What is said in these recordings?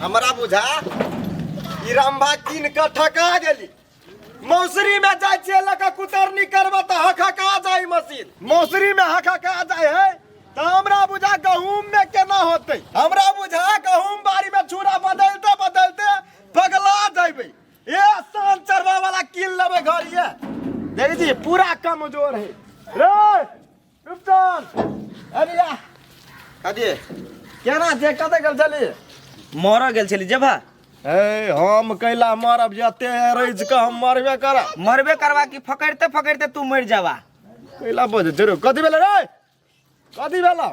हमरा बुझा ई रंभा कीन के ठका गेली। मौसरी में जाइ छियै लऽ कऽ कुतरनी करबऽ तऽ हकहका जाइ मशीन। मौसरी में हकहका जाइ है तऽ हमरा बुझा गहूम में केना होतै। हमरा बुझा गहूम बाड़ी में छुरा बदलते बदलते पगला जैबै। ए सान चढ़वा वाला कीन लेबै घर ये। देखै छी पूरा कमजोर है रे रुपचन। अरे या कथी केना जे कतऽ गेल छली? मरऽ गेल छली जेबा। ए हम कैला मरब, जते रहि कऽ हम मरबे करब। मरबे करबा कि फकड़ते फकड़ते तू मरि जाबा? कैला बजै छै रे? कथी भेलै रे? कथी भेला?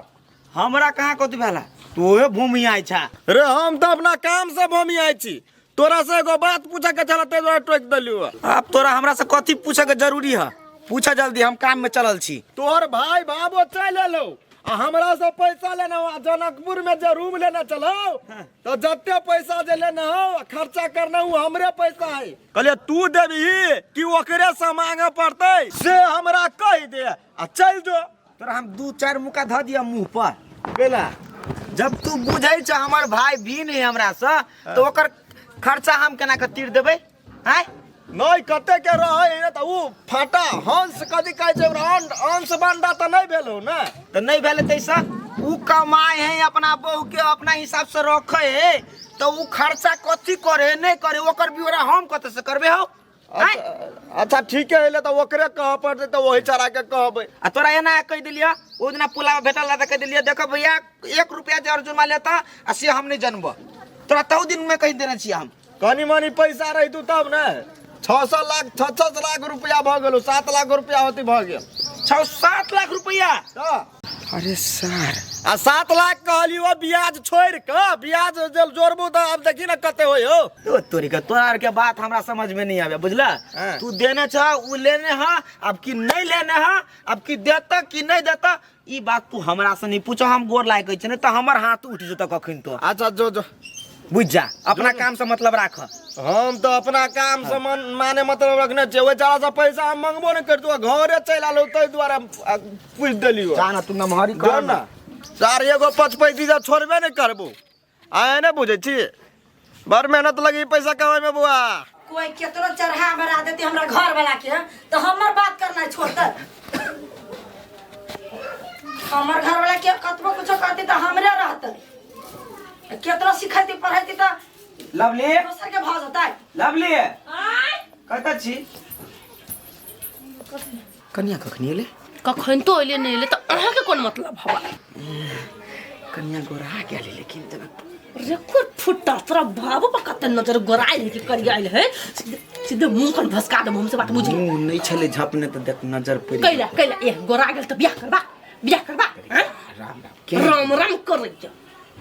हमरा कहाँ कथी भेला, तू ओहे भूमि आइ छा। रे हम तऽ अपना काम से भूमि आइ छी, तोरा से एगो बात पूछे के छला ताहि दुआरे टोकि देलियौ। आब तोरा हमरा से कथी पूछे के जरूरी है? पूछ जल्दी, हम काम में चलल छी। तोहर भाई बाबो चलि एलौ आ हमरा से पैसा लेना हो, आ जनकपुर में जे रूम लेने चलो तो जते पैसा जे लेना हो आ खर्चा करना हो हमरे पैसा है। कहलिए तू देबही कि ओकरे से मांगे पड़तै, से हमरा कहि दे आ चल जो। तोरा हम दू चार मुका धऽ दिया मुंह पर। केला? जब तू बुझै छ हमर भाई भी नहीं हमरा से, तो ओकर खर्चा हम केना के तीर देबै? आँय? नहीं कते के रहै ने तऽ उ फाटा हंस कथी कहै छै ओकरा, अंश बंडा तऽ नहि भेल हो ने। तऽ नहि भेलै तैसँ उ कमाए है अपना बहू के अपना हिसाब से रखे है, तऽ उ खर्चा कथी करे नहीं करे ओकर ब्यौरा हम कतऽ से करबे हौ? आँय? अच्छा ठीक है, एले तऽ ओकरे कहऽ पड़तै तऽ वही चढ़ा के कहबै। आ तोरा एना कहि देलियै ओ दिना पुलाव भेटल रहै तऽ कहि देलियै देखो भैया 1 रुपया जे अर्जुन लेता आ से हम नहीं जानबो, तोरा तहु दिन में कहि देने छियै हम। कनी मनी पैसा रहितु तब ने। 600 लाख, 6 लाख रुपया भऽ गेलो, 7 लाख रुपया होती भऽ गेल। 6-7 लाख रुपया? तऽ। अरे सर। आ 7 लाख कहलियो ब्याज छोड़ि कऽ, ब्याज जे जोड़बू तऽ आब देखी ने कते होइ हौ। ओ तोरी के, तोरा आर के बात हमरा समझ में नहीं आवे बुझला। हाँ। तू देने छ उ लेने ह, अब की नहीं लेने ह, अब की देता की नहीं देता, ई बात तू हमरा से नहीं पूछ, हम गोर लाग छै नहीं तऽ हमर हाथ उठ जेतौ कखन तो। अच्छा जो जो। बुझ जा, अपना काम से मतलब राख। हम तो अपना काम से मन माने मतलब रखने छियै, ओहि चारा से पैसा हम मंगबो नहीं करतौ, घरे चलि आलो ताहि दुआरे पूछि देलियौ। जा ना तू नमहरी जो कर ना। चार एगो पचपैती से छोड़बे नहीं करबो, आए नहीं बुझै छी, बड़ मेहनत लगी पैसा कमाए में बुआ। कोई केतनो चढ़ा बढ़ा देती हमरा घर वाला के तो हमर बात करना छोड़ते, हमर घर वाला के कतबो कुछो करती तो हमरे रहते, केतनो सिखैती पढ़ैती तो लवली दोसर के भऽ जेतै। लवली आय कतऽ छी? कनिया कखनी एलै? कखन तो एलै नहि एलै तऽ अहाँके कोन मतलब हवा? कनिया गोरा गेलै लेकिन जनकपुर रे कोन फुट्टा तोरा बाबू पर कते नजर गोरायल है कि करियायल है, सीधे मुंह कन भसका देब हमसे बात बुझी। मुंह नहीं छलै झपने तऽ देख नजर पड़ि कैला कैला ए गोरा गेल तऽ बियाह करबा, बियाह करबा, हैं? राम राम के राम राम करै के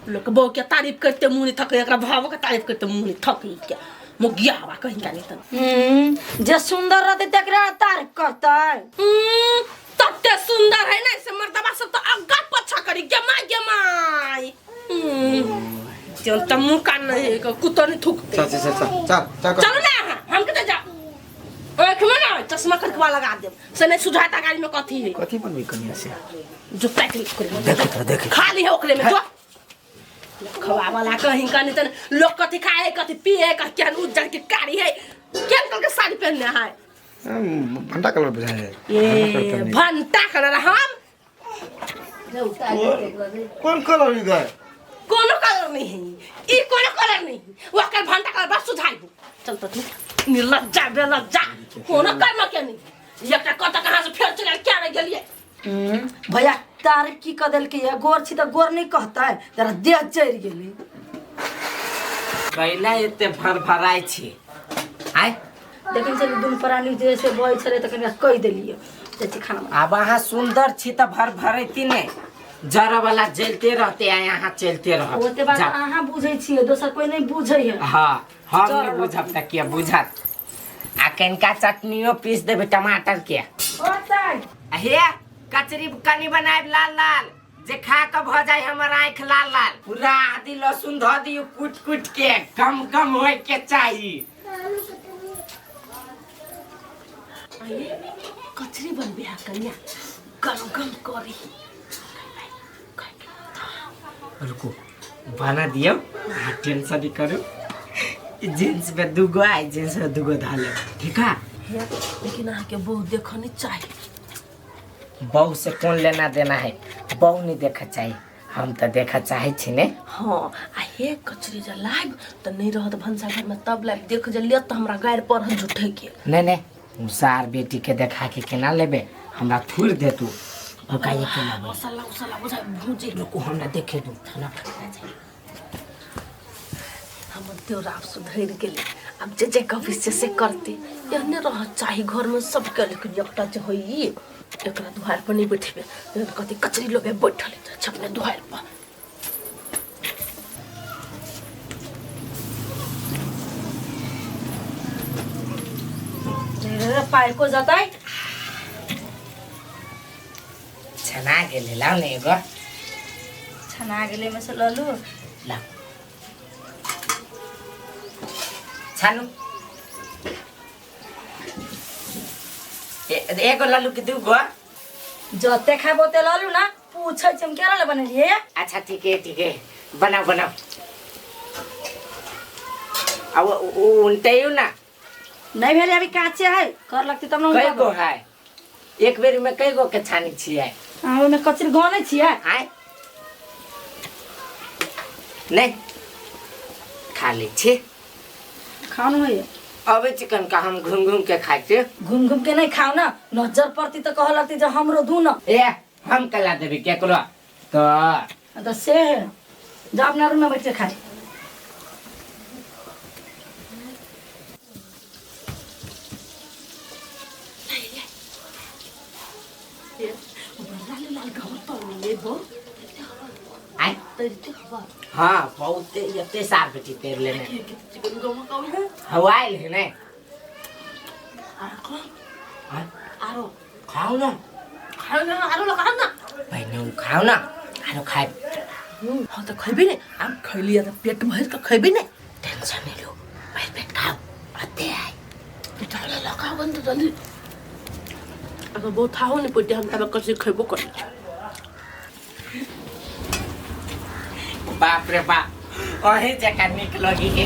लोक बहू के तारीफ करते मुंह नहीं थकै, एकरा भावो के तारीफ करते मुंह नहीं थकै के मुगिया हवा कहीं का नहीं तन। जे सुंदर रहते तकरा तारीफ करतै। तते सुंदर है ना से मर्दबा सब तो अग्गा पछा करी गेमा गेमाई। चल त मुंह कान नहीं है, कुत्ता नहीं थूकते। चल, चल, चल, चल, चल, चल। चलो ना अहाँ, हम कतऽ जाउ? आँख में ना चश्मा करकवा लगा देब से नहीं सुझाता गाड़ी में कथी है। कथी बनबी कनिया से? जो पैक ओकरे में। देख तो, देख। खाली है ओकरे में जो खवा वाला कहीं कहीं तन लोग कथी खाए है, कथी पिए है, कथी केहन उज्जर के कारी है, केहन कलर के साड़ी पहनने है? भंटा कलर बुझाय है। ए भंटा कलर हम कोन कलर है गाय? कोनो कलर नहीं है ई, कोनो कलर नहीं है, ओकर भंटा कलर बस सुझाई दू। चल तो तू निर्लज्जा बेलज्जा कोनो कलर के नहीं, एकटा कत कहाँ से फेर चल क्या रह गेलिए। भैया तारीफ की कऽ देलकै है, गोर छी तऽ गोर नहीं कहतै, जरा देह चढ़ि गेलै। कैला एते भरभराइ छी? आय देखै छली दुनू प्राणी जे से बजै छलै तऽ कनिका कहि देलियै जाइ छी खाना बना। आब अहाँ सुन्दर छी तऽ भरभरैती नहि, जरऽ वाला जलते रहते आ अहाँ चलते रहब। ओते बात जा। अहाँ बुझै छियै, दोसर कोई नहीं बुझै है। हाँ, हम जरऽ नहि बुझब तऽ के बुझत? आ कनिका चटनियो पीस देबै टमाटर के। ओतै। हे कचरी कनि बनायब लाल लाल, जे खा के भऽ जाय हमर आँखि लाल लाल। पूरा आदि लहसुन धऽ दियौ कुटि कुटि के, कम कम होय के चाही। कचरी बनबे है कन्या, गम गम करी। रुको बना दियौ, अहाँ टेंशन नहीं करू। जींस में दूगो आ जींस में दूगो धा लेब, ठीक है? हे, लेकिन अहाँके बहु देखऽ नहीं चाही। बहू से कौन लेना देना है, बहू नहीं देखा चाहिए, हम तो देखा चाहे छी ने। हाँ, आ हे कचरी जे लाइब तऽ नहीं रहत भनसा घर में तब लाइब, देख जे लेत तऽ हमरा गारि पड़त झूठे के। नहीं नहीं, सार बेटी के देखा के केना लेबे, हमरा थूर दे तू। ओका ये केना बे? मसाला उसाला बुझाइ भूजे। रुकू, हमरा देखे दू, खाना खाना जाए। हमर देवर आब सुधरि गेलै, आब जे जे कहबै से से करतै। एहने रह चाही घर में सबके, लेकिन एकटा जे होइ एकरा दुआरि पर नहीं बैठेबै, लेकिन कथी कचरी लोगे बैठल है अपने दुआरि पर। पाइको जतै छना गेलै, लाउ ने एगो। छना गेलै में से ललू। लाउ छानू। एगो लल्लू कि दूगो? जते खाबो ते ललू ना, पूछै छी हम केना ले बनेलियै। अच्छा ठीक है, ठीक है, बनाओ बनाओ। अब उनटे ना नहीं भेलै, अभी काचे है, कर लगती तब ना। कई गो है एक बेर में, कई गो के छानी छियै? अहाँ ओहिमे कचरी गनै छियै? आय नहीं खा लै छी। खाउ ने होइए। अबै चिकन का हम घूम घूम के खाइ छी। घूम घूम के नहीं खाउ ना, नजर पड़ती तऽ कह लगती जे हमरो दू ना। ए हम कला देबै केकरो तो? तो से है, जा अपना रूम में बैठ के खाए। लाल लाल घाव तर ले बो। आय तैरते हवा। हाँ, बहुत एते सार बेटी तेर लेने चिकन गम कम है। हवा आयल है ने। आरो। हाँ? आरो। खाओ ना। खाओ ना, आरो लगा ना। पहिने उ खाओ ना, आरो खाए। हाँ तो खैबे ने, आम खैलिया तो पेट भर के खैबे ने, टेंशन नहीं लो, भर पेट खाओ। अते आय चलो लगाओ बंद जल्दी, अगर बहुत थाहो नहीं पड़ते हम तब कसी खैबो कर। बाप रे बाप, अही जका निक लगी के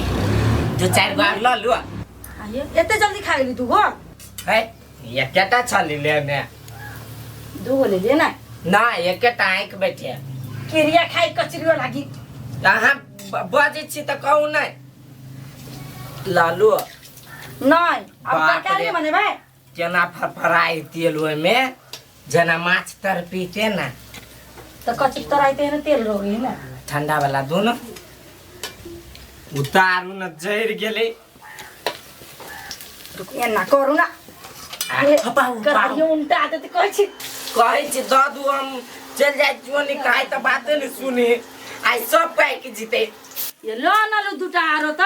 दू चार गो आर ल लु। आइए एते जल्दी खा गेली दू गो? है एकेटा छली लेने। दू गो ले लिए ना? ना एकेटा आँखि बैठे। किरिया खाई कचरियो लागी। अहाँ बजै छी तऽ कहू नहि लालू। नहीं अब बाप तरकारी रे। बनेबै। केना फरफराइ तेल ओहिमे, जेना माछ तरपीते ना। तो कचरी तराइते है ना, तेल रोगी है ना। ठंडा वाला दू न उतारू न, जरि गेलै। रुक, एना करू ना। आ, ए, पाउ, पाउ। करियो उल्टा देते कहै छी। कहै छी दऽ दू, हम चलि जाइ छियो नि, खाइ तऽ बाते नहि सुनी, आइ सब पाकि जितै। ये ल न लू दूटा आरो त।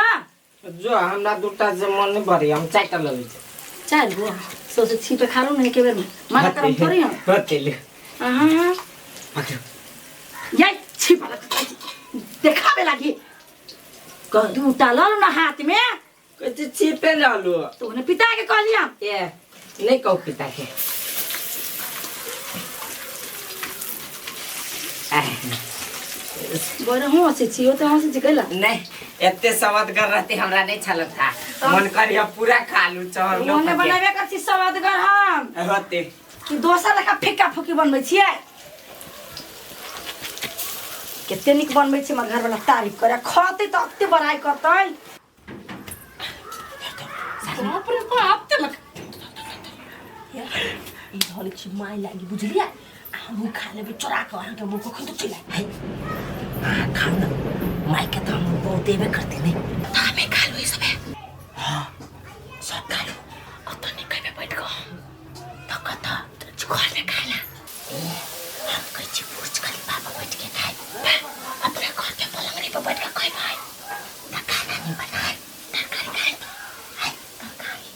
जो हमरा दूटा से मन नहीं भरी, हम चारिटा लऽ लै छी। चारि गो सोचे छी पे खा लू ने एके बेर में, मना करम थोड़ी हम। होते ले। अहाँ पकड़ू। ये छी वाला देखाबे लागी। कह दूटा ल लू ना हाथ में। कहै छी छिपे लऽ लू। तो उन्हें पिता के कहलिया। ए नहीं कहू पिता के। बोरे हंसै छी, ओते हंसै छी कैला? नहीं एते सवदगर रहते हमरा नहीं छल था, मन करिया पूरा खा लू चढ़ लो। ओने बनाबे कर छी सवदगर हम। होते कि दोसर लेखा फिक्का फुकी बनबै छियै। कते नीक बनबै छी, हमर घरवाला तारीफ करे, खतै तऽ अते बड़ाइ करतै। बाप रे बाप, तेलक ई धल छी my लागी बुझलियै, हमहूँ खा लेबै चोरा कऽ, अहाँके मुँह कखन तऽ चलि आयत। अहाँ खाउ ना, माय के तऽ हम बहुत देबे करते नहीं। तऽ हमे खा लू ई सबे। हाँ सब खा लू, अतऽ नहि खैबै बैठ कऽ। तऽ कतऽ? घर में खाय ला। ए हम कहै छी बुर्ज खलीफा पर बैठ के खाय। अपना घर के पलंगनी पर बैठ के खैबै। तऽ खाना नहीं बनाए, तरकारी खाय। आय तरकारी,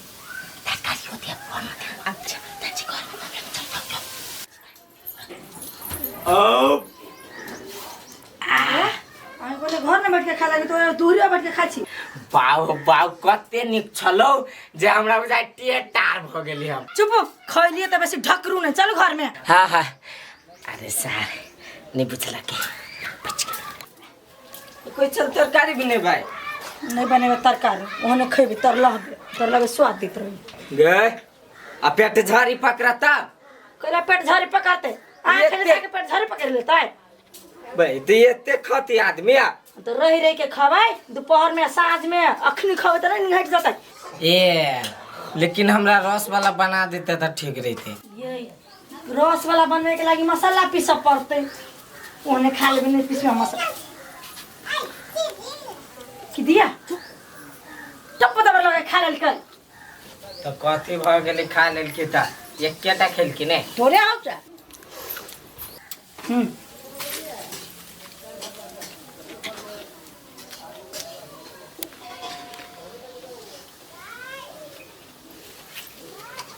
तरकारी होती है बनते। अच्छा तऽ छी घर में तब चल चल चल। अहाँ बोले घर में बैठ के खा लागी तो दूरी बैठ के खा छी। बाउ बाउ कते नीक छलौ जे हमरा बुझाइ टेटार भऽ गेली हम। चुप, खैलिए तऽ बेसी ढकरू नहि, चलू घर में। हाँ हाँ, अरे सार नहीं बुझला के बच गेल। कोई चल तरकारी भी नहीं भाई। नहीं बनेबे तरकारी, ओहने खेबे तरलहबे, तरलहबे स्वाद दैत रही। गए आ पेट झाड़ी पकड़ता। कैला पेट झाड़ी पकड़ते? आँख एते- जाके पेट झाड़ी पकड़ लेता है। भाई तो एते खती आदमी आ। तो रही रही के खबै दोपहर में साँझ में, अखनी खबै तऽ नहीं हटि जेतै। ए लेकिन हमरा रस वाला बना देते तऽ ठीक रहते। ये रस वाला बनबै के लागी मसाला पीसऽ पड़तै, ओहने खा लेबै, नहीं पीसबै मसाला। की दिया टप दबर लगे खा लेलकै। तऽ कथी भऽ गेलै खा लेलकै तऽ एकेटा खेलकी नहि? तोरे आउ छै। हम्म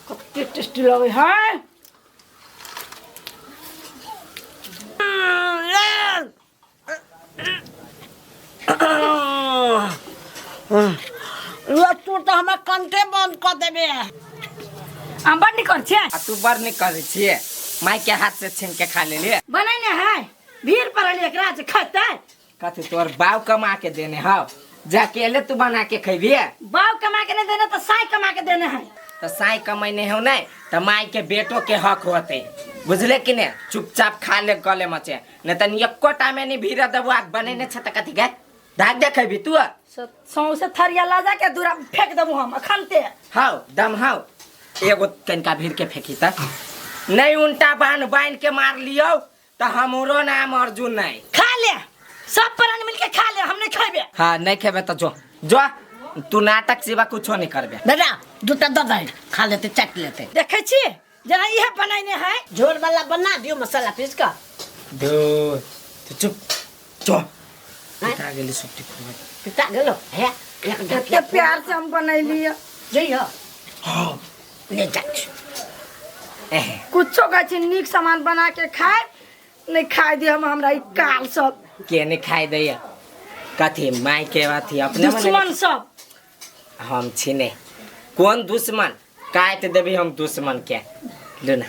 कते टेस्टी लगे है। तू तऽ हमर कंठे बंद कऽ देबे। हम बड़ निक करै छियै। आ तू बड़ नीक करै छियै, माय के हाथ से छीन के खा लेलियै। बनेने है, भीड़ पड़ल एकरा जे खेतै। कथी तोर बाप कमा के देने हौ जे अकेले तू बना के खैबिहे? बाप कमा के नहीं देने तो साई कमा के देने है। तो साई कमैने हौ नहीं तो माई के बेटो के हक होते, बुझले कि ने? चुपचाप खा ले गले मचे, नहीं तो एकोटा में नहीं भीड़ देबो। आग बनेने छ त कथी गे धाक दे खैबी तू? सौंसे थरिया ला जाके दूरा फेंक देबो हम अखन ते। हाउ दम हाउ, एगो कनिका भीड़ के फेंकी त नहीं उनटा बान्ह बान्ह के मार लियौ त हमरो नाम अर्जुन नहीं। खा ले सब प्राणी मिलके खा ले, हम नहीं खेबे। हाँ नहीं खेबे तो जो जो तू नाटक सिवा कुछो नहीं करबे। दादा दूटा दऽ दही, खा लेते चाट लेते। देखे छी जेना इहे बनैने है। झोर वाला बना दियो मसाला पीस कऽ। दो तू चुप जो पिता गेली सुट्टी फुलबै। पिता गेलो हे एक कते प्यार से हम बनैली। जइयो हाँ ले जा। कुछो कहै छी नीक सामान बना के खाए नहीं खाए दे हम, हमरा ई काल सब के नहीं खाए दैया कथी माय के अथी अपने मने दुश्मन सब। हम छी नहीं कौन दुश्मन, काट देबी हम दुश्मन के। लो ना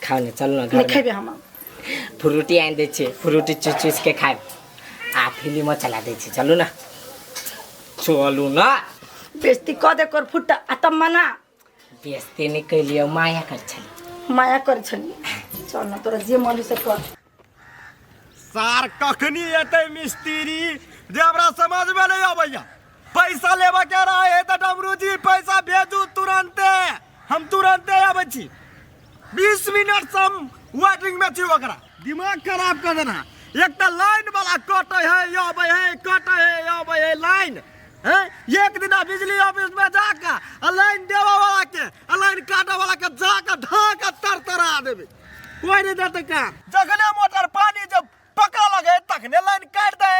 खाओ ना, चल ना घर नहीं में। खेबे हम। फ्रूटी आनि दै छी, फ्रूटी चूस चूस के खाएब आ फिल्मो चला दै छी। चलू ना चलू ना। बेइज्जती कऽ दे कर फुट्टा आ तब मना। बेइज्जती नहीं कैलियो, माया कर छली। माया कर छली। चल ना तोरा जे मन से कर। सार कखनी एतै मिस्त्री जे हमरा समझ में नहीं अबैया। पैसा लेबऽ के रहे तऽ डमरू जी पैसा भेजू तुरंते, हम तुरंते आबै छी। 20 मिनट से हम वेटिंग में छी। ओकरा दिमाग खराब कर देना। एक तऽ लाइन वाला कटे है अबै है, कटे है अबै है लाइन है। एक दिना बिजली ऑफिस में जाके आ लाइन देवे वाला के आ लाइन काटे वाला के जाके ढाक तर तरा देबे, कोई नहीं देते काम। जखने मोटर पानी जब पकड़ लगे तखने लाइन काट दे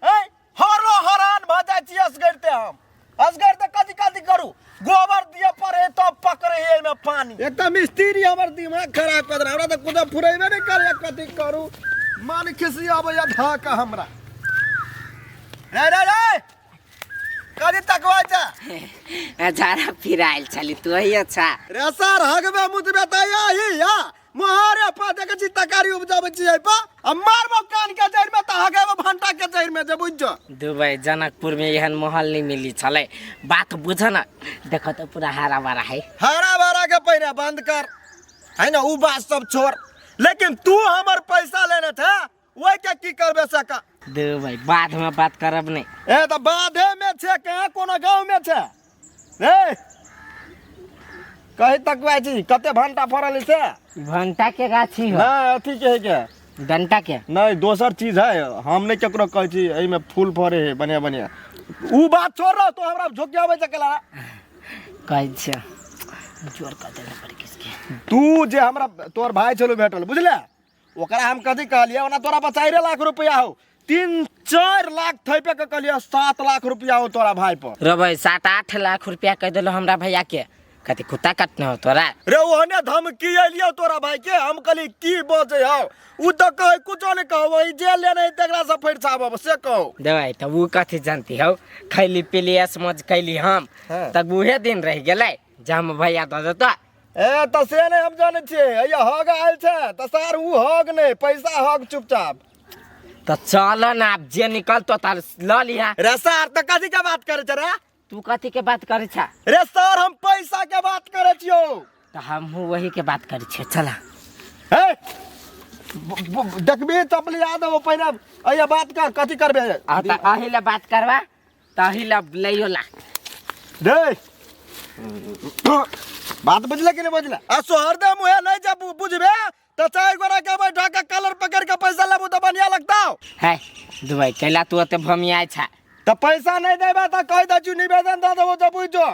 है। हरो हरान भऽ जाइ छी असगरते हम। असगरते कथी कथी करू, गोबर दिए पड़े तब पकड़े है एहिमे पानी। एक तऽ मिस्त्री हमर दिमाग खराब कऽ देने, हमरा तऽ कुछो फुरेबे नहि करैया। कथी करू, मन खिसी अबैया धऽ कऽ हमरा। रे रे रे कथी तकबै छै? झाड़ा फिरायल छली तू ही। अच्छा रे सर हगबे मुतबे तऽ यही या मोहरे पर देखै छी तरकारी उपजाबै छी एहि पर, आ मारबो कान के जड़ि में तऽ हगेबो भंटा के जड़ि में जे बुझ जो। दुबई जनकपुर में एहन माहौल नहीं मिली छलै, बात बुझ न। देखो तो पूरा हरा भरा है। हरा भरा के पहिने बंद कर है ना उ बात सब छोड़, लेकिन तू हमर पैसा लेने थे ओहि के की करबे सका? दुबई बाद में बात करब नहीं। ए तऽ बाधे में छै कहाँ कोनो गाँव में छै रे? कही तक छी कते भंटा फड़ल छै? भंटा के गाछी हो नहीं अथी के है के डंटा के नहीं दोसर चीज है। हम नहीं केकरो कहै छी एहिमे फूल फड़े है बढ़िया बढ़िया। उ बात छोड़ रहा तो हमरा झोंकियाबै छै केला। कहै छियै जोर कऽ देने पर किसके। तू जे हमरा तोर भाई छलो भेटल बुझले, ओकरा हम कथी कहलियै, ओना तोरा पर 4 लाख रुपया हो, 3-4 लाख थैपे के कहलियै 7 लाख रुपया हो तोरा भाई पर। रे भाई 7-8 लाख रुपया कह देलो हमरा भैया के, कथी कुत्ता काटने हो तोरा? रे ओहने धमकी एलियो तोरा भाई के, हम कहली की बजे हौ, उ तऽ कहै कुछो नहीं कहो, वही जे लेने तकरा से फरिछाबब से कहो। देवाई तऽ उ कथी जानती हौ, खैली पीली समझ कैली हम तब उहे दिन रह गेलै जे हम भैया दऽ देतौ। ए तऽ से नहि हम जानै छियै, हैया हग आयल छै तऽ सार उ हग नहि पैसा हग चुपचाप। तो चल ना, आब जे निकलतो तार ल लिहा। रे सर, तऽ कथी के बात करे छ रे? तू कथी के बात करे छा? रे सर, हम पैसा के बात करे छियो। तो हमहूँ वही के बात करे छियै, चला। हे, देखबी चपली आ देबो पहिने, अइया बात कर, कथी करबे? आ तऽ अही ला बात करबा तऽ अही ला लैयो ला। रे बात बुझले कि नहीं बुझले? आ सोहर दे मुहे नहीं जब बुझबे तो चार गोरा के बैठा के कलर पकड़ के पैसा लेबू तो बढ़िया लगता। है दुबई कैला तू ओते भमियाय छा? तो पैसा नहीं देबे तो कह दे छु निवेदन दे देबो तो बुझ जो।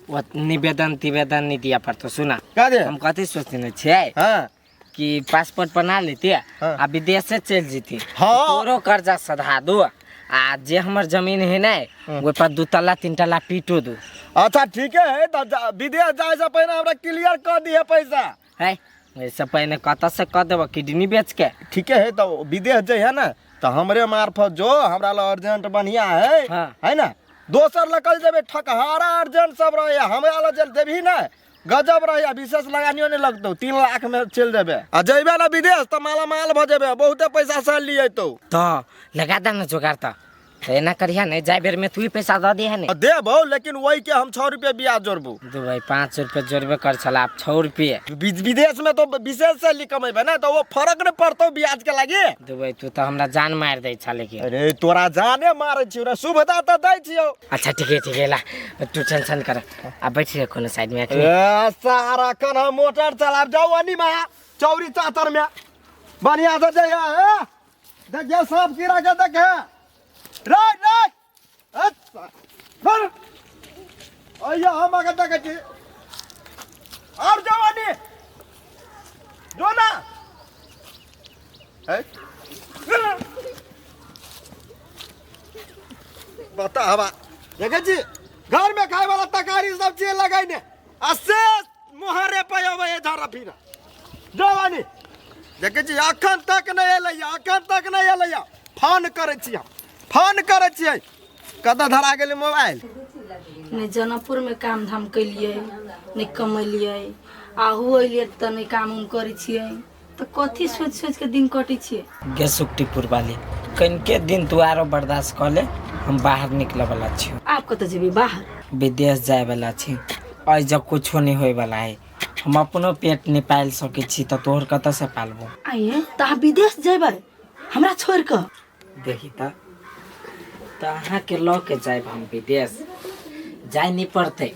वो निवेदन तिवेदन नहीं दिया पड़तो, सुना। का दे? हम कथी सोचने छियै? हाँ। कि पासपोर्ट बना लेती हाँ। आ विदेश से चल जेती। हाँ। तोरो कर्जा सधा दो, आ जे हमर जमीन है ने ओहि पर 2 तल्ला 3 तल्ला पीटो दो। अच्छा ठीक है, तो विदेश जाए से पहले हमरा क्लियर कर दिए पैसा। है ऐसे पहले कत से कर देबो किडनी बेच के। ठीक है, तो विदेश जे है ना तो हमरे मार्फत जो हमरा ला अर्जेंट बढ़िया है। हाँ। है ना, दोसर लकल जेबे ठकहारा अर्जेंट सब रहे, हमरा ला जे देबही ना गजब रहे, विशेष लगानियो नहीं लगतो, 3 लाख में चल जेबे। आ जेबे ना विदेश तो माला माल भ जेबे, बहुते पैसा से लिए तो। तो लगा दे ना जोगार तो एना करिया नहीं, जाय बेर में तू ही पैसा दे दिया ने। देबो, लेकिन वही के हम 6 रुपये ब्याज जोड़बो। दू भाई 5 रुपये जोड़बे कर छला, आप 6 रुपये। विदेश में तो विशेष से ली कमेबे ना, तो वो फर्क नहीं पड़तो ब्याज के लागे। दू भाई तू तो हमरा जान मार दे छा लेकिन। अरे तोरा जाने मारे छियो रे, सुविधा तो दै छियो। अच्छा ठीक है, ठीक है ला, तू टेंशन कर, आ बैठ रे कोनो साइड में। ए सारा कन हम मोटर चलाब जाओ अनी मा चौरी चातर में बढ़िया से जइया। ए देखिए सांप कीड़ा के देखे राइट राइट। अच्छा फिर आइया हम आगे देखे छी और जवानी जो ना है बता हवा देखे छी घर में खाए वाला तरकारी सब चीज लगाई ने आ से मुहरे पे आवे झारा फिरा जवानी देखे छी अखन तक नहीं एलैया, अखन तक नहीं एलैया। फोन करै छी हम, फोन करै छियै, कतऽ धरा गेलै मोबाइल? नहीं जनकपुर में काम धाम कैलियै, नहीं कमेलियै, आहू अयलियै तऽ नहीं काम उम करै छियै, तऽ कथी सोचि सोचि के दिन कटै छियै। गे सुकटीपुर वाली कनिके दिन तू आरो बर्दाश्त कऽ ले, हम बाहर निकले वाला छी। आप कतऽ जेबै बाहर? विदेश जाय वाला छी, एहि जग कुछो नहीं होय वाला है, हम अपनो पेट नहीं पालि सकै छी तऽ तोहर कतऽ से पालबो? आइए तऽ अहाँ विदेश जेबै हमरा छोड़ि कऽ? देखी तऽ अहाँके लऽ के जायब हम विदेश, जाय नहीं पड़तै,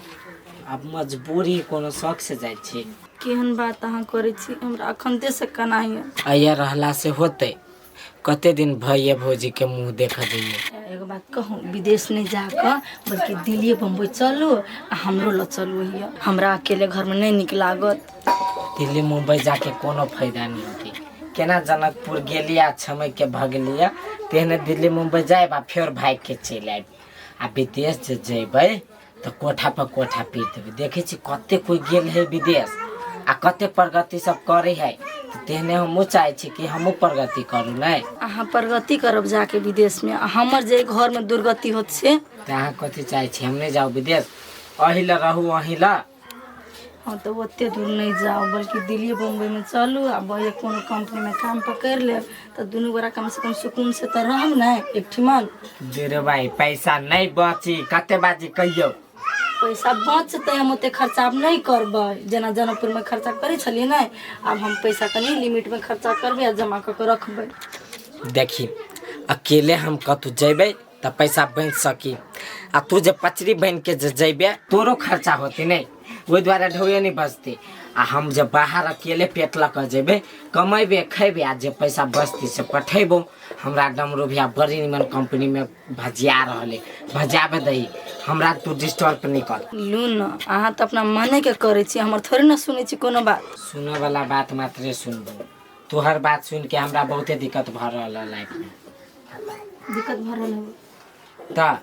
आब मजबूरी कोनो शौक से जाइ छी। केहन बात अहाँ करै छी, हमरा अखन से कनाइए। अइया रहला से होतै, कते दिन भैया भौजी के मुँह देख जइए। एगो बात कहूँ, विदेश नहीं जाकऽ बल्कि दिल्ली बम्बई चलू आ हमरो लऽ चलू, हिया हमरा अकेले घरमे नहीं नीक लागत। दिल्ली मुंबई जाके कोनो फायदा नहीं होती, केना जनकपुर गेलिया छमक के भगलिया तेहने दिल्ली मुंबई जायब आ फेर भागि के चलि आयब। आ विदेश जे जेबै तऽ कोठा पर कोठा पीट देबै, देखै छी कते कोइ गेल है विदेश आ कते प्रगति सब करे है, तेहने हमहूँ चाहै छी कि हमहूँ प्रगति करू। नहीं अहाँ प्रगति करब जाके विदेश में, हमर जे घर में दुर्गति होत से। तऽ अहाँ कथी चाहै छी? हम नहीं जाउ विदेश, अही लए रहू अही लए। हाँ तो ओते दूर नहीं जाओ, बल्कि दिल्ली बम्बई में चलू आ भैया कोनो कंपनी में काम पकड़ लेब तऽ दुनू गोरा कम से कम सुकून से तऽ रहब ने एक ठिमन। रे भाई पैसा नहीं बची, कते बाजी कहियो? पैसा बचतै, हम ओते खर्चा आब नहीं करबै, जेना जनकपुर में खर्चा करै छलियै ने, आब हम पैसा कनि लिमिट में खर्चा करबै आ जमा कऽ के रखबै। देखी अकेले हम कतहु जेबै तऽ पैसा बचि सकी, आ तू जे पचरी बनि के जे जेबे तोरो खर्चा होतै नहि, ओहि दुआरे ढौए नहीं बचतै। आ हम जे बाहर अकेले पेट लऽ कऽ जेबै, कमेबै खैबै आ जे पैसा बचतै से पठेबो। हमरा डमरू भैया बड़ी निमन कंपनी में भजिया रहल है, भजाबे दही, हमरा तू डिस्टर्ब नहीं कर। लू न, अहाँ तऽ अपना मने के करै छी, हमर थोड़े ने सुनै छी कोनो बात। सुनऽ वाला बात मात्रे सुनबो, तोहर बात सुन के हमरा बहुते दिक्कत भऽ रहल है लाइफ में। दिक्कत भऽ रहल है तऽ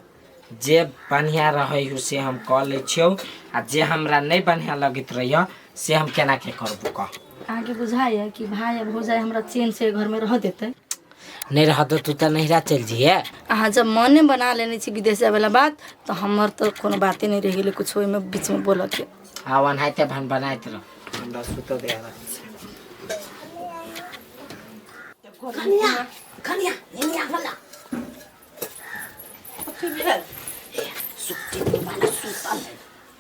जे बढ़िया रहै हो से हम कऽ लै छियौ, आ जे हमरा नहीं बढ़िया लगैत रहै से हम केना के करबो कह? अहाँके बुझाइए कि भाई आ भौजाइ हमरा चैन से घर में रह देतै? नहीं रह दो तू तऽ नहिरा चलि जइहे। अहाँ जब मने बना लेने छी विदेश जाय वाला बात तऽ हमर तऽ कोनो बाते नहीं रहि गेलै कुछो ओहिमे बीच में बोलऽ के। आ ओनाहिते भन बनाइत रह, हमरा सुतऽ दे। कनिया कनिया एने आबऽ ना। कथी भेल? सुट्टी वाला सुतल है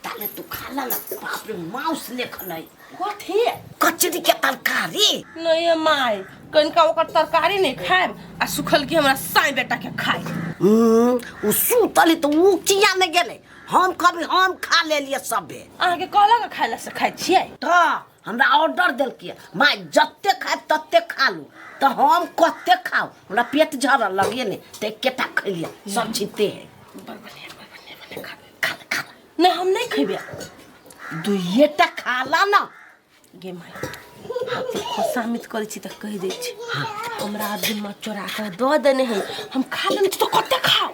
ताले तू खा ला ना। बाप रे, माउस लेखन है। कथी? कचरी के तरकारी। नहीं माय, कनिका ओकर तरकारी नहीं खाएब आ सुखल की हमरा साई बेटा के खाए। उ सुतल है तो उ किया नहीं गेलै। हम कभी हम खा लेलिए सबे। अहाँके कहलक खाए ला से खाइ छियै? तो हमरा ऑर्डर देलकै माय जते खाए तते खा लू, तो हम कते खाओ, हमरा पेट झरल लगे ने तो एकेटा खैलिए सब छिते है। बड़ बढ़िया, बड़ बढ़िया, बढ़िया खा खा ले, खा ले। नहीं हम नहीं खेबे। दुइएटा खा ला ना। गे माय, खुशामित करै छी तऽ कहि दै छी। हमरा दिनमा चोरा कऽ दऽ देने है, हम खा लेने छी। तो कते खाओ?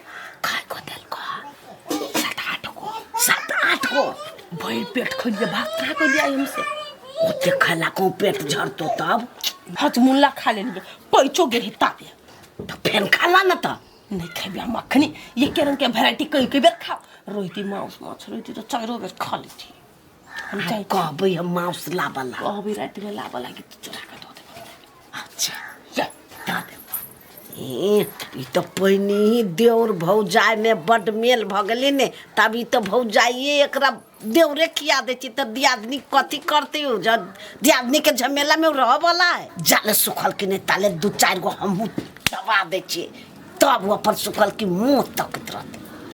खाय को देलको? 7-8 गो। 7-8 गो? भरि पेट खैलिए, भात कहाँ खैलिए हमसे। ओते खैला को पेट झरतो तब? हजमुल्ला खा लेलिए, पैचो गेल ताबे। तो फेन खा ला ना त। नहीं खेबे हम अखनी। एके रंग के वेराइटी कई कई बेर खाओ। रोहिती माउस माछ रोहिती तो चारो बेर खा लेती हम। चाहे कहबै हम माउस लाबला। कहबै राति में लाबऽ लागी तऽ चोरा कऽ दऽ देबै। अच्छा या दऽ देब। ए, ई तऽ पहिने ही देउर भौजाइ में बड मेल भऽ गेलै ने, तब ई तऽ भौजाइए एकरा देउरे खिया दै छै तऽ दियादनी कथी करतै? ओ जब दियादनी के झमेला में रहऽ वाला है। जाले सुखल कि नहि ताले 2-4 गो हमहूँ दबा दै छियै, तब ओ अपन सुखल कि मुँह तकैत रहतै।